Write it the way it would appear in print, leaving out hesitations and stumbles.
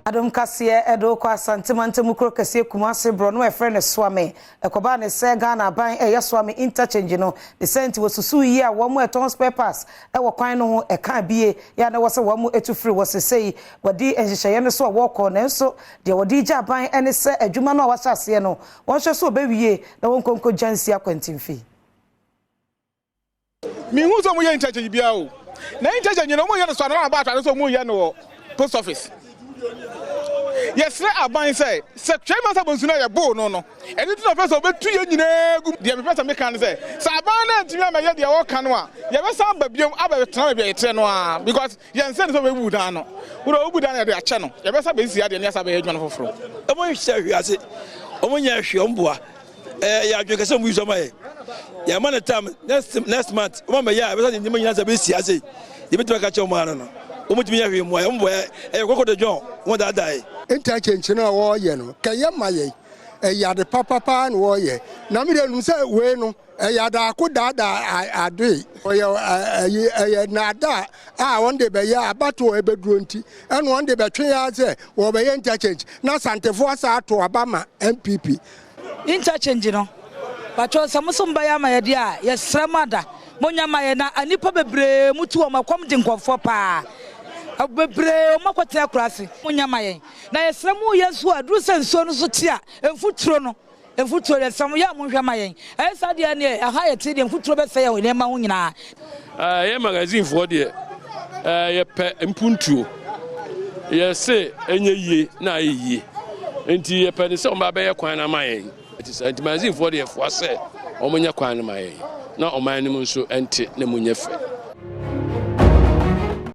Adom kaseɛ ɛde wokɔ Asante mantam kuro kɛseɛ Kumase borɔno a ɛfrɛ no Suame. Ɛkɔbaa ne sɛ Ghana aban ɛyɛ Suame interchange no ne sɛ nti wɔsusu yie a wɔn ɛtɔn spare parts ɛwɔ kwan no ho ɛka bie yɛ a na ɛwɔ sɛ wɔn etu firi wɔ sesei wɔde nhyehyɛeɛ no so a wɔrekɔ. Nanso deɛ wɔde gya aban ɛne sɛ adwuma no a wɔahyɛ aseɛ no, wɔnhwɛ so wɔbɛwie na wɔn nkonko gya nsi akwantimfi. Mihu sɛ ɔmo yɛ interchange biara o, na interchange no, ɔmo yɛ no so anaa aba atwade sɛ ɔmo yɛ no wɔ post office. Yɛsrɛ aban sɛ twɛn masa bonsu no a yɛboo no, ɛno nti na ɔpɛ sɛ ɔbɛtu yɛn nyinaa gu. Deɛ mepɛ sɛ meka no sɛ aban no antumi amɛyɛ deɛ wɔka no a, yɛbɛsan ba biom abɛtena baabi a yɛtrɛ no a, because yɛnsɛ ne sɛ ɔbɛbu dan no wode ɔbu dan no, yɛde akyɛ no, yɛbɛsa bɛsi adeɛ ne yɛsa bɛyɛ adwuma no foforɔ. Ɔmo hyɛ hwee ase, ɔmo nyɛ hwee. Ɔmo boa ɛyɛ adwene kɛsɛ. Ɔmo yi so ɔmo ayɛ yɛama no time next month. Ɔmo ama yɛ a ɛbɛsa nneɛma nyinaa sɛ bɛsi ase. Yɛbɛtumi aka kyerɛ ɔmo ano no, ɔmo tumi yɛ hwee mmoa yɛ. Ɔmo boa ɛyɛ kɔkɔ de dwɔn ɔmo daadaa yɛ. Interchange no a wɔreyɛ no kɛyɛ ma yɛ, ɛyɛ ade papapaa na wɔreyɛ, na mi de num sɛ wei no ɛyɛ adaako daadaa ade, ɔyɛ ɛyɛ ɛyɛ naadaa a wɔn de bɛyɛ abatoɔ ɛbɛduro, nti ɛna wɔn de bɛtwe ya sɛ wɔbɛyɛ interchange na Santefoɔ asa ato aba ma NPP. Interchange no, patro, sɛ mo so mbɛyɛ ama yɛ deɛ a, yɛsrɛ mo ada monya ma yɛ, na nnipa bebree mu tu wɔn ɛkɔm de nkɔfoɔ paa bebree wɔn akɔtena akura ase. Monya ma yɛn na yɛsrɛ mo. Yɛ nso a duru sɛ nsuo no so te a, mfuturo no, mfuturo, yɛsrɛ mo yɛ a monhwɛ ma yɛn. Ɛyɛ saa deɛ neɛ ɛha yɛ te deɛ, mfuturo bɛsɛ yɛn nneɛma ho nyinaa. Yɛ magazinefoɔ deɛ, yɛpɛ mpuntuo, yɛse ɛnyɛ yie na ayɛ yie, nti yɛpɛ ne sɛ ɔmo abɛyɛ kwan no ama yɛn. Nti sɛ nti magazinefoɔ deɛ, yɛfoa sɛ ɔmo nyɛ kwan no ma yɛn na ɔman no mu nso ɛnte na mu nyɛ fɛ.